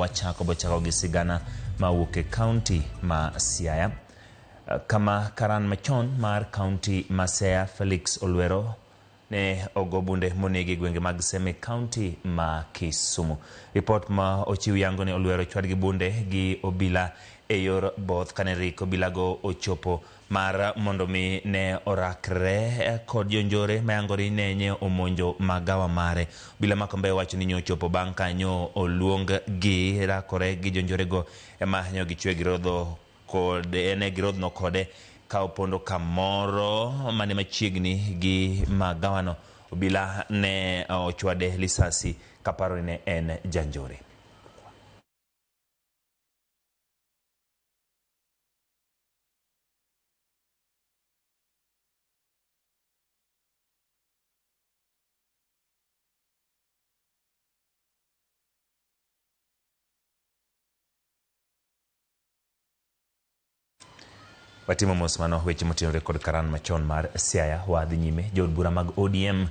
Wachako bochako gi sigana mawuok e kaunti ma Siaya, kama karan machon mar kaunti ma Siaya Felix Olwero ne ogo bunde monegi e gwenge mag Seme, kaunti ma Kisumu. Ripot ma ochiw yango ni Olwero ochwad gi bunde gi obila e yor both kane rik obilago ochopo mar mondo mi ne orakre kod jonjore mayangore ni ne omonjo magawa mare. Obila ma Kombewa wacho ni nyochopo bang' ka nyo oluong gi rakore gi jonjorego ema nyo gichwe girodho kod ne girodhno kode ka opondo kamoro mane machiegni gi magawano. Obila ne ochwade lisasi kaparo ni ne en janjore. Watimo mos mano weche motenore kod karan machon mar Siaya. Wadhi nyime, jood bura mag ODM